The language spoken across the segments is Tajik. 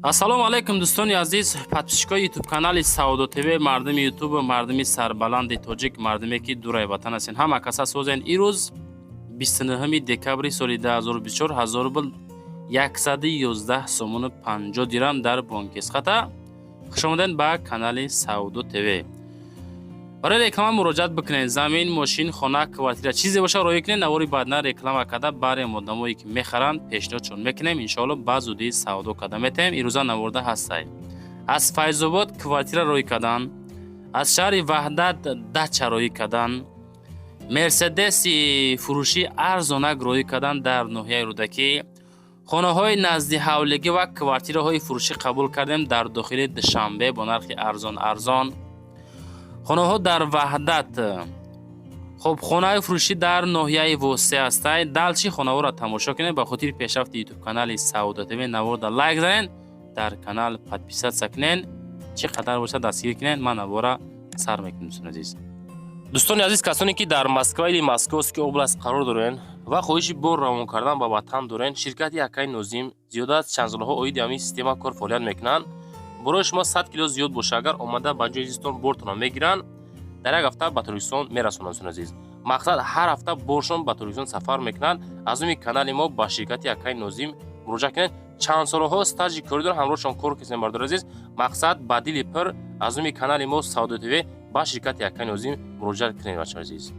Ассалому алайкум, дӯстони азиз, подписчикои Ютуб канали Савдо ТВ, мардуми Ютуб, мардуми сарбаланди тоҷик, мардуме ки дураи ватан ҳастен, ҳама каса созен. Ирӯз 29 декабри соли 2024, 1000 рубл 111 сомону 50 дирам дар бонки Эсхата. Хушомадед ба канали Савдо ТВ. Барои реклама муроҷиат бикунед. Замин, мошин, хона, квартира, чизе боша, роӣ кунед. Навори баъдна реклама карда, барем одамое ки мехаранд, пешниҳодшон мекунем. Иншоалло, ба зудӣ савдо карда метаҳем. Ирӯза наворда ҳастай. Аз Файзобод квартира роӣ кардан, аз шаҳри Ваҳдат дача роӣ кардан, Мерседеси фурӯшӣ арзонак роӣ кардан дар ноҳияи Рӯдакӣ, хонаҳои назди ҳавлигӣ ва квартираҳои фурӯшӣ қабул кардем дар дохили Душанбе бо нархи арзон арзон. Хонаҳо дар Ваҳдат, хуб, хонаҳои фурӯшӣ дар ноҳияи Восеъ ҳастай. Дальше хонаҳоро тамошо кунед. Ба хотири пешрафти Ютуб канали Савдо ТВ наворда лайк занед, дар канал подписаться кунед, чӣ қадар бошад, дастгирӣ кунед. Ман навора сар мекунем, дӯстони азиз. Дӯстони азиз, касоне ки дар Москва или Московский область қарор дорен ва хоҳиши бор равон кардан ба ватан дорен, ширкати Акаи Нозим зиёда аз чанд солҳо оиди ҳамин система кор фаъолият мекунанд. Борои шумо 100 кило зиёд боша, агар омада ба ҷои зистон бортонро мегиранд, дар як ҳафта ба Тоҷикистон мерасонанд. Дӯстони азиз, мақсад, ҳар ҳафта боршон ба Тоҷикистон сафар мекунанд. Аз номи канали мо ба ширкати Акаи Нозим муроҷиат кунед. Чанд солҳо стажи корӣ доранд, ҳамроҳшон кор кардем. Бардори азиз, мақсад, ба дили пир аз номи канали мо Савдо ТВ ба ширкати Акаи Нозим муроҷиат кунед, бачаҳои азиз.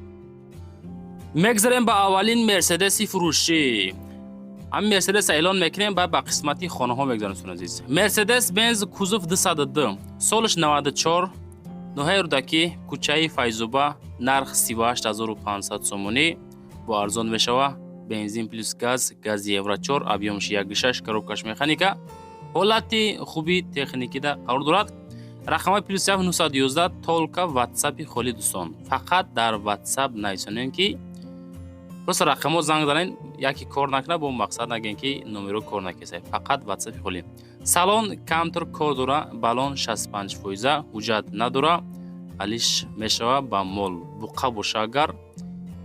Мегзарем ба аввалин Мерседеси фурӯшӣ. Ҳамин Мерседес эълон мекунем, баъд ба қисмати хонаҳо мегзарем. Дӯстони азиз, Мерседес Бенз, кузов 202, солаш 94, ноҳияи Рӯдакӣ, кӯчаи Файзуба, нарх 38 500 сомонӣ, бо арзон мешава. Бензин плюс газ, гази Евро 4, объёмш 1,6, коробкаш механика, ҳолати хуби техникида қарор дорад. Рақамҳои +7 911, только Ватсапи холӣ. Дӯстон, фақат дар Ватсап нависонем, ки просто рақамҳо занг занед, яке кор накунад, бо мақсад нагӯем, ки номеро кор накесад. Фақат Ватсапи холӣ. Салон камтар кор дора, баллон 65 фоиза, ҳуҷҷат надора, алиш мешава ба мол. Буқа боша, агар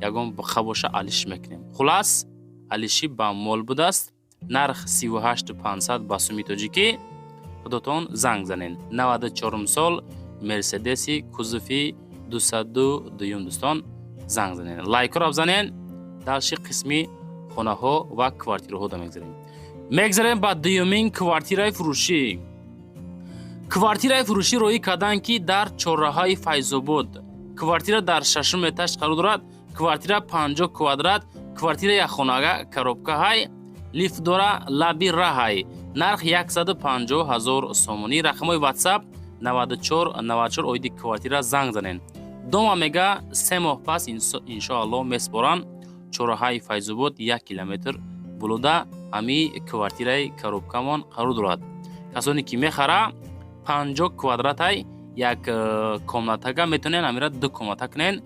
ягон буқа боша, алиш мекунем. Хулас, алишӣ ба мол будааст. Нарх 38 500 ба суми тоҷикӣ. Худотон занг занед. 94 сол, Мерседеси кузови 202. Дӯстон, занг занед, лайкҳоро бизанед. Дальше қисми хонаҳо ва квартираҳо да мегзарем. Мегзарем ба дуюмин квартираи фурӯшӣ. Квартираи фурӯшӣ роӣ карданд, ки дар чорраҳаи Файзобод, квартира дар шашум этаж қарор дорад. Квартира 50 квадрат, квартира якхонага, коробка ҳай, лифт дора, лаби раҳай. Нарх 150 ҳазор сомонӣ. Рақамҳои Ватсап 94 94. Оиди квартира занг занед. Дома мега, 3 моҳ пас, иншоаллоҳ, меспоранд. Чорраҳаи Файзобод, 1 километр булуда ҳами квартираи коробкамон қарор дорад. Касоне ки мехара, 50 квадратай, як комнатага метавонед ҳамира ду комната кунен,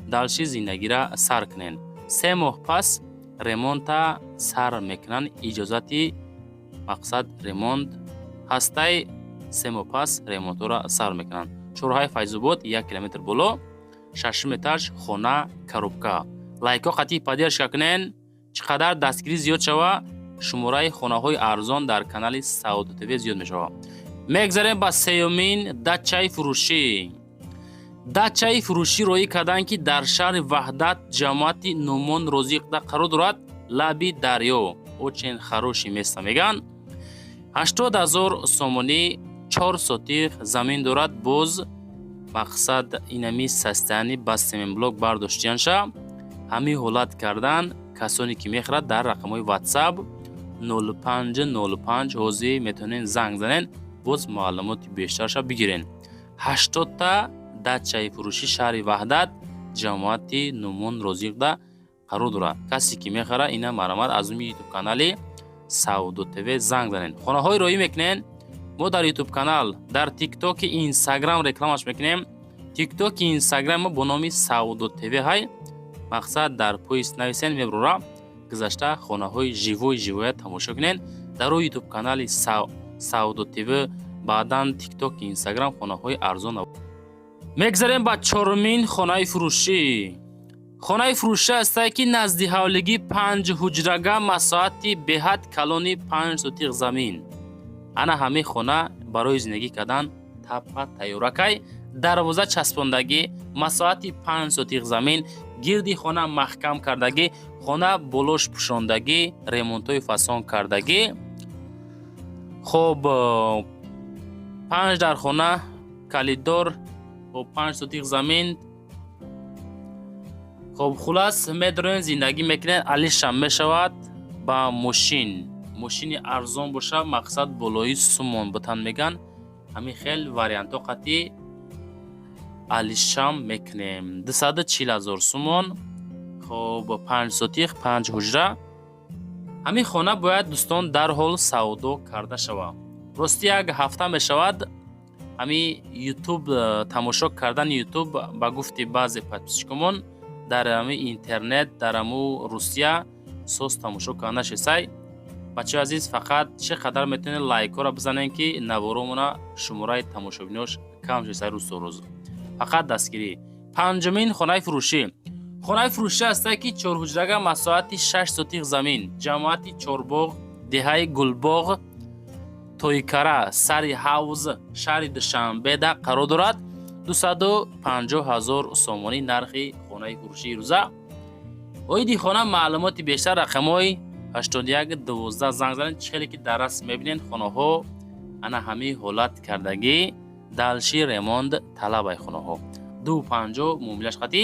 дальше зиндагира сар кунен. 3 моҳ пас ремонта сар мекунанд. Иҷозати, мақсад, ремонт ҳастай. 3 моҳ пас ремонтҳоро сар мекунанд. Чорраҳаи Файзобод, 1 километр боло, шашум этаж, хона коробка. Лайкҳо қатъи поддержка кунен. Чӣ қадар дастгирӣ зиёд шава, шумораи хонаҳои арзон дар канали Савдо ТВ зиёд мешавад. Мегзарем ба сеюмин дачаи фурӯшӣ. Дачаи фурӯшӣ роӣ карданд, ки дар шаҳри Ваҳдат, ҷамоати Нумон Розиқда қарор дорад, лаби дарё. Очень хороший место мегӯянд. 80 000 сомонӣ, 4 сотих замин дорад. Боз, мақсад, инами состояние ба семенблок бардоштиянша ҳамин ҳолат кардан. Касоне ки мехарад, дар рақамҳои Ватсап 0505 ҳозир метавонед занг занед, боз маълумоти бештарша бигирен. 80-та дачаи фурӯшӣ шаҳри Ваҳдат, ҷамоати Нумон Розиқда қарор дорад. Касе ки мехара, ина марҳамат, аз номи Ютуб канали Савдо ТВ занг занед. Хонаҳои роӣ мекунен, мо дар Ютуб канал, дар Тиктоки, Инстаграм рекламаш мекунем. Тиктоки, Инстаграм мо бо номи Савдо ТВ ҳай. Мақсад, дар поиск нависен, мебурора. Гузашта хонаҳои живой живоя тамошо кунен дар рӯи Ютуб канали Савдо ТВ, баъдан Тикток, Инстаграм хонаҳои арзон. Мегзарем ба чорумин хонаи фурӯшӣ. Хонаи фурӯшӣ ҳастае, ки назди ҳавлигӣ, панҷ ҳуҷрага, масоҳати беҳад калони 5 сотиқ замин. Ана ҳамин хона барои зиндагӣ кардан таппа тайёракай. Дарвоза часпондагӣ, масоҳати 5 сотих замин, гирди хона маҳкам кардагӣ, хона болош пӯшондагӣ, ремонтҳои фасон кардагӣ. Хоб, панҷ дар хона, калидор, хоб, 5 сотих замин. Хоб, хулас, медроен, зиндагӣ мекунед, алишам мешавад ба мошин. Мошини арзон боша, мақсад, болои сумон бутан меган, ҳамин хел вариантҳо қатӣ алишам мекунем. 240 000 сумон. Хоб, 5 сотих, панҷ ҳуҷра. Ҳамин хона бояд, дӯстон, дарҳол савдо карда шавад. Рости, як ҳафта мешавад, ҳамин Ютуб, тамошо кардани Ютуб, ба гуфти баъзе подписчикомон, дар ҳамин интернет дар ҳаму Русия соз тамошо карда нашесай. Бачаҳои азиз, фақат чӣ қадар метавонед, лайкҳоро бизанем, ки наворомона шумораи тамошобинош кам шесай рӯз то рӯз. Фақат дастгирӣ. Панҷумин хонаи фурӯшӣ. Хонаи фурӯшӣ ҳастае, ки чорҳуҷрага, масоҳати 6 сотих замин, ҷамоати Чорбоғ, деҳаи Гулбоғ, Тойкара, сари ҳавз, шаҳри Душанбеда қарор дорад. 250 000 сомонӣ нархи хонаи фурӯшии рӯза. Оиди хона маълумоти бештар рақамҳои 81 12 занг занед. Чӣ хеле ки дар расм мебинед, хонаҳо ана ҳамин ҳолат кардагӣ, дальше ремонт талабай хонаҳо. 250 муомилаш қатӣ.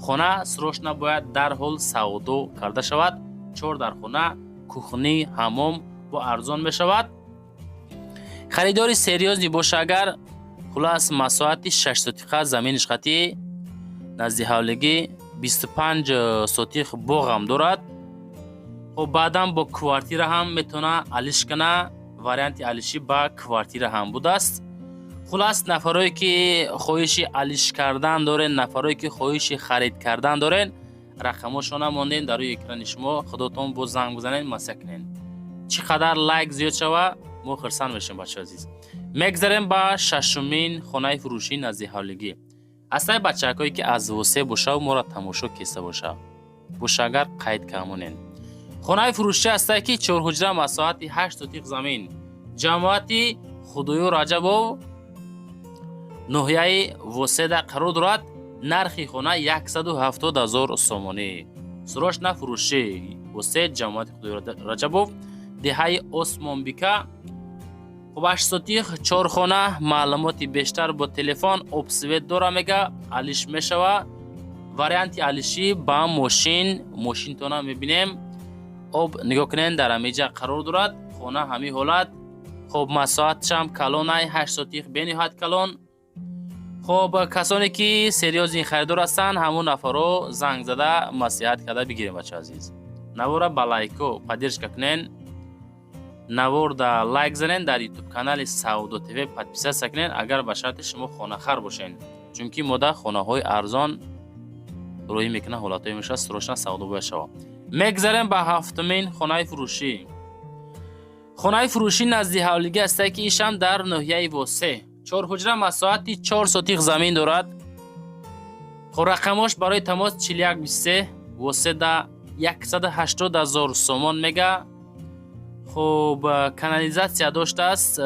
Хона срочно бояд дарҳол савдо карда шавад. Чор дар хона, кухни, ҳамом, бо арзон мешавад. Харидори серьёзный боша агар. Хулас, масоҳати 6 сотиха заминиш қатӣ, назди ҳавлигӣ, 25 сотих боғам дорад. Хоб, баъдан бо квартира ҳам метавона алиш кана, варианти алишӣ ба квартира ҳам будааст. Хулас, нафарое ки хоҳиши алиш кардан дорен, нафарое ки хоҳиши харид кардан дорен, рақамошона мондем дар рӯи экрани шумо, худотон боз занг бизанед, масъя кунед. Чӣ қадар лайк зиёд шава, мо хурсанд мешавем, бачаҳои азиз. Мегзарем ба шашумин хонаи фурӯшии назди ҳавлигӣ. Ҳастаи бачаҳакое ки аз Восе бошаву моро тамошо кеста боша боша агар, қайд камонен. Хонаи фурӯшӣ ҳастае, ки чорҳуҷра, масоҳати 8 сотиқ замин, ҷамоати Худоёр Раҷабов, ноҳияи Воседа қарор дорад. Нархи хона 170 000 сомонӣ. Срочно фурӯшӣ. Восе, ҷамоати Худоёр Раҷабов, деҳаи Осмонбика. Хуб, 8 сотих, чорхона. Маълумоти бештар бо телефон. Об, свет дора, мега, алиш мешава, варианти алишӣ ба мошин. Мошинтона мебинем. Об, нигоҳ кунед, дар ҳамиҷа қарор дорад хона, ҳамин ҳолат. Хуб, масоҳатшам калонай, 8 сотих бениҳоят калон. Хуб, касоне ки серьёзный харидор ҳастанд, ҳамун нафарҳо занг зада, маслиҳат карда бигирем. Бача азиз, навора ба лайко поддержка кунен, наворда лайк занен, дар Ютуб канали Савдо ТВ подписаться кунен, агар ба шарти шумо хонахар бошен, чунки мода хонаҳои арзон рӯӣ мекунад, ҳолатҳое мешавад, срочно савдо бояд шавад. Мегзарем ба ҳафтумин хонаи фурӯшӣ. Хонаи фурӯшӣ назди ҳавлигӣ ҳастае, ки ишам дар ноҳияи Восе, чорҳуҷра, масоҳати 4 сотих замин дорад. Хоб, рақамош барои тамос 41 23. Воседа 180 000 сомон мега. Хуб, канализатсия доштааст,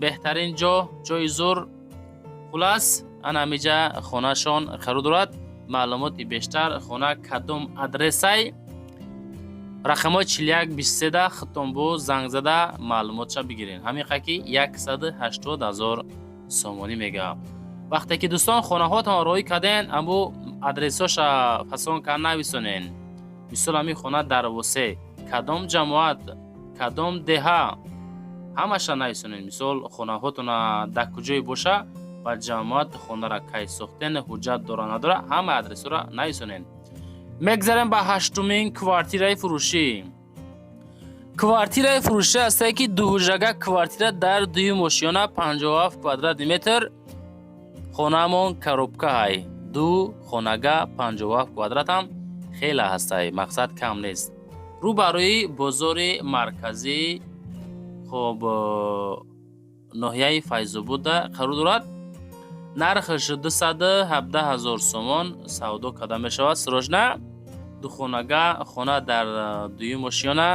беҳтарин ҷо, ҷои зур. Хулас, ана ҳамиҷа хонашон қарор дорад. Маълумоти бештар, хона кадом адресай, рақамҳои 41 23 да худтон бо занг зада, маълумотша бигирен. Ҳамин ки 180 000 сомонӣ мега. Вақте ки, дӯстон, хонаҳотон роҳӣ карден, амбу адресоша фасон кар нависонен. Мисол, ҳамин хона дар Восе, кадом ҷамоат, кадом деҳа, ҳамаша нависонен. Мисол, хонаҳотона дар куҷое боша, ба ҷамоат, хонара кай сохтен, ҳуҷҷат дора, надора, ҳама адресҳоро нависонен. Мегзарем ба ҳаштумин квартираи фурӯшӣ. Квартираи фурӯшӣ ҳастае, ки дуҳуҷрага квартира дар дуюм ошёна, 57 квадрати метр. Хонаамон коробка ҳай, ду хонага, 57 квадратам хеле ҳастай, мақсад, кам нест. Рӯ ба рӯи бозори марказӣ, хоб, ноҳияи Файзобода қарор дорад. Нархаш 217 000 сомон савдо карда мешавад. Срочно, духонага хона дар дуюм ошёна,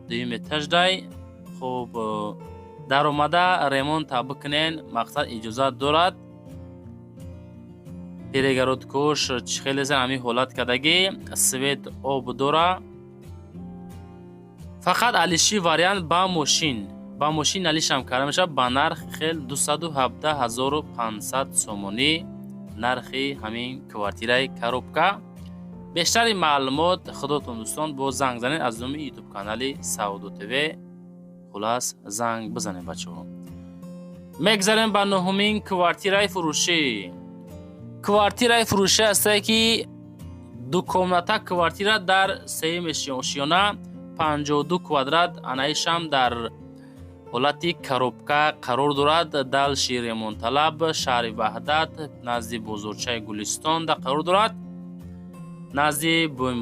дуюм этаждай. Хуб, Даромада ремонта бикунен, мақсад, иҷозат дорад. Перегородкош чӣ хелесан, ҳамин ҳолат кардагӣ, свет, об дора. Фақат алиши вариант ба мошин алишам карда мешавад ба нарх хел 217 500 сомонӣ нархи ҳамин квартираи коробка. Бештари маълумот худотон, дӯстон, бо занг занед аз номи ютуб канали Савдо ТВ. Хулас, занг бизанед, бачаҳо. Мегзарем ба нуҳумин квартираи фурӯшӣ. Квартираи фурӯшӣ ҳастае, ки дукомната квартира дар сеюми ошёна, 52 квадрат, анаишам дар ҳолати коробка қарор дорад. Дальше ремонтталаб, шаҳри Ваҳдат, назди бозорчаи Гулистон да қарор дорад, назди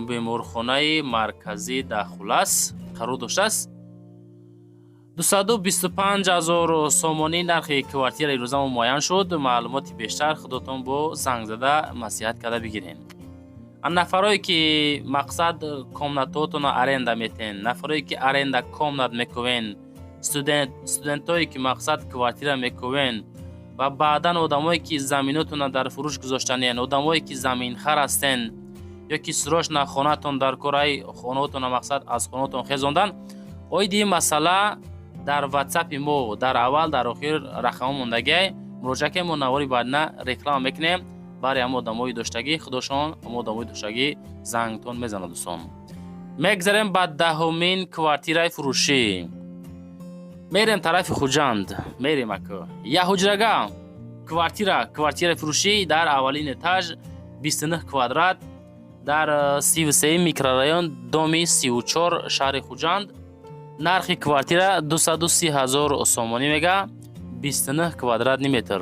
беморхонаи марказӣ да, хулас, қарор доштааст. 225 ҳазор сомонӣ нархи квартира ирӯзамо муайян шуд. Маълумоти бештар худотон бо занг зада маслиҳат карда бигирен. Нафарое ки, мақсад, комнатаотонро аренда метен, нафарое ки аренда комнат мекувен, студентое ки, мақсад, квартира мекувен ва баъдан одамое ки заминотонро дар фурӯш гузоштанен, одамое ки заминхар ҳастен ё ки срочно хонатон дар кораи хонаотонро, мақсад, аз хонаотон хезондан, оиди ин масъала дар ватсапи мо дар аввал, дар охир рақамҳо мондагиай, муроҷиат кунем. Мо навори баъдина реклама мекунем барои ҳама одамои доштагӣ, худошон ҳама одамои доштагӣ зангтон мезанад, дӯстон. Мегзарем ба 10-умин квартираи фурӯшӣ. Мерем тарафи Хуҷанд, мерем ака. Яҳуҷрага квартира, квартираи фурӯшӣ дар аввалин этаж, 29 квадрат, дар 33 микрорайон, доми 34, шаҳри Хуҷанд. Нархи квартира 230 ҳазор сомонӣ мега, 29 квадратный метр.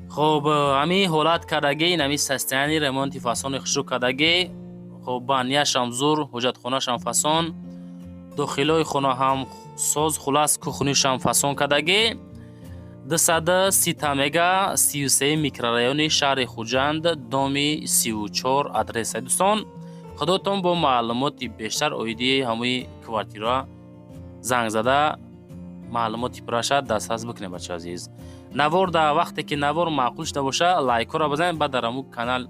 Хоб, ҳамин ҳолат кардагӣ, инами состояние, ремонти фасони хушрӯ кардагӣ. Хоб, баняшам зур, ҳоҷатхонашам фасон, дохилҳои хона ҳам соз, хулас, кухнишам фасон кардагӣ. 230 мега, 33 микрорайони шаҳри Хуҷанд, доми 34 адреса. Дӯстон, худотон бо маълумоти бештар оиди ҳамаи квартира занг зада маълумоти пурраша дастрас бикунед, бачаи азиз. Навор да вақте ки навор маъқул шуда боша, лайкҳоро бизанед, баъд дар ҳамун канали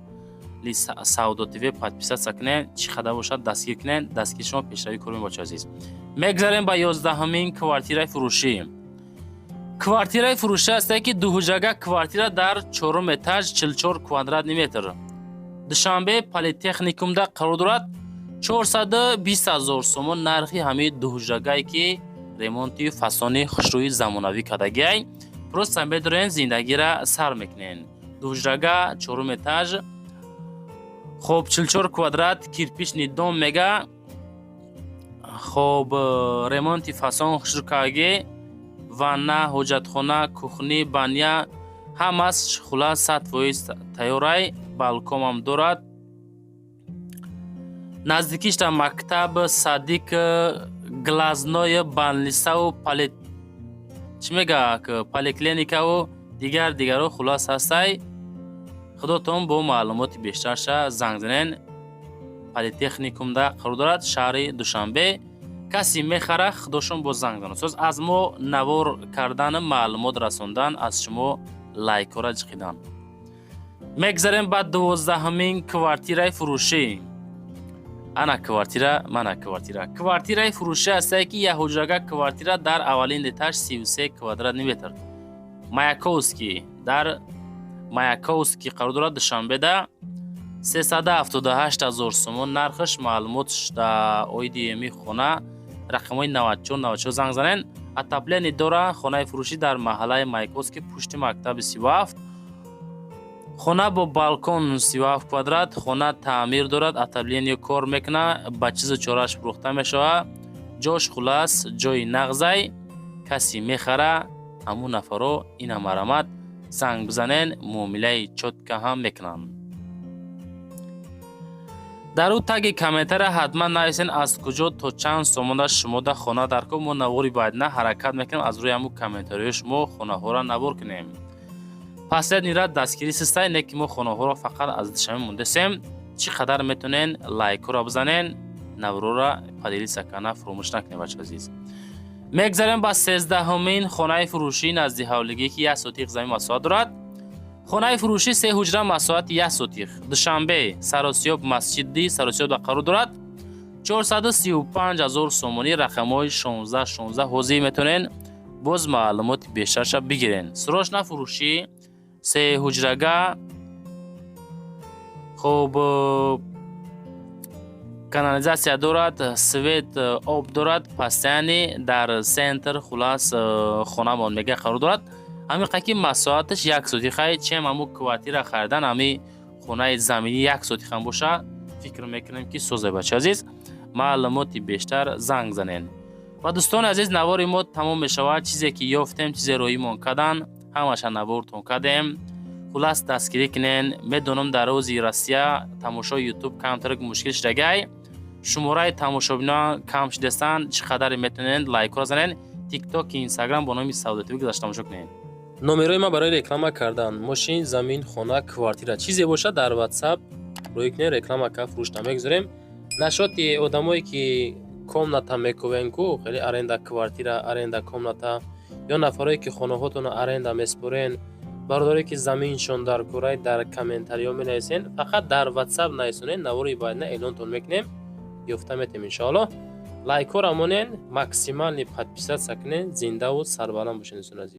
Савдо ТВ подписаться кунед, чӣ қадар бошад, дастгир кунед. Дастгири шумо пешравӣ кор бачаи азиз. Мегзарем ба 11-умин квартираи фурӯшӣ. Квартираи фурӯшӣ ҳастае, ки дуҳуҷрага квартира дар чорум этаж, 44 квадратный метр, Душанбе, Политехникумда қарор дорад. 420 ҳазор сомон нархи ҳамаи дуҳуҷрагае, ки ремонти фасони хушрӯи замонавӣ кардагиай. Просто медорен, зиндагира сар мекунен. Дуҳуҷрага, чорум этаж, хоб, 44 квадрат, кирпичный дом мега. Хоб, ремонти фасон хушрӯ кардагӣ, ванна, ҳоҷатхона, кухни, баня ҳамаш, хулас, 100% тайёрай, балконам дорад. Наздикишта мактаб, садик, глазное, больницаву чӣ мега, поликлиникаву дигар дигаро, хулас, ҳастай. Худотон бо маълумоти бештарша занг занен. Политехникумда қарор дорад, шаҳри Душанбе. Касе мехара, худошон бо занг занад. Соз аз мо навор кардан, маълумот расондан, аз шумо лайкҳоро ҷиқидан. Мегзарем ба 12-ҳамин квартираи фурӯшӣ. Ана квартира, мана квартира. Квартираи фурӯшӣ ҳастае, ки яҳуҷрага квартира дар аввалин этаж, 33 квадратный метр, Маяковский, дар Маяковский қарор дорад, Душанбеда. 378 ҳазор сомон нархаш. Маълумот дар оиди эми хона рақамҳои 94 94 занг занен. Отопление дора. Хонаи фурӯшӣ дар маҳаллаи Маяковский, пушти мактаби 37. Хона бо балкон, 37 квадрат. Хона таъмир дорад, отопление кор мекунад, ба чизу чорааш фурӯхта мешавад. Ҷош, хулас, ҷои нағзай. Касе мехара, ҳамун нафаро ина марамат занг бизанен, муомилаи чётко ҳам мекунанд. Дар ӯ таги комментария ҳатман нависен, аз куҷо то чанд сомона шумода хона дар кор. Мо навори баъдина ҳаракат мекунем, аз рӯи ҳамун комментариҳои шумо хонаҳоро навор кунем. Последний раз дастгирӣ систай, не ки мо хонаҳоро фақат аз Душанбе мондесем. Чӣ қадар метонен, лайкҳоро бизанен, наворора поделиться кардан фуромӯш накунед, бача азиз. Мегзарем ба 13-ҳумин хонаи фурӯшӣ назди ҳавлигӣ, ки 1 сотих замин масоҳат дорад. Хонаи фурӯшӣ се ҳуҷра, масоҳати 1 сотих, Душанбе, Саросиёб, масҷиди Саросиёб қарор дорад. 435 ҳазор сомонӣ, рақамҳои 16 16. Ҳозир метавонен боз маълумоти бештарша бигирен. Срочно фурӯшӣ, се ҳуҷрага. Хуб, канализация дорад, свет, об дорад, постоянный, дар центр. Хулас, хонамон мега қарор дорад. Ҳамиқа ки масоҳаташ 1 сотихай, чем ҳаму квартира харидан, ҳами хонаи заминӣ 1 сотихам боша, фикр мекунем, ки созай. Бача азиз, маълумоти бештар занг занен. Ва, дӯстони азиз, навори мо тамом мешавад. Чизе ки ёфтем, чизе роимон кадан, ҳамаша навортон кардем. Хулас, дастгирӣ кунен. Медонам, дар рӯзи Россия тамошои Ютуб камтар мушкил шудагай, шумораи тамошобинон кам шудастанд. Чӣ қадаре метавонед, лайкҳоро занен. Тикток, Инстаграм бо номи Савдо ТВ гузашта тамошо кунед. Номерои ман барои реклама кардан мошин, замин, хона, квартира, чизе бошад, дар Ватсап рӯй кунед. Реклама ка фурӯш намегузорем. Нашоти одамое ки комната мекувен ку, хеле аренда квартира, аренда комната, ё нафарое ки хонаҳотонро аренда меспорен, бародаре ки заминшон дар курай, дар комментариҳо менависен. Фақат дар Ватсап нависонед, навори баъдина эълонтон мекунем, ёфта метем, иншоаллоҳ. Лайкҳоро монен, максимальный подписаться кунен. Зиндаву сарбаланд бошед, дӯстони азиз.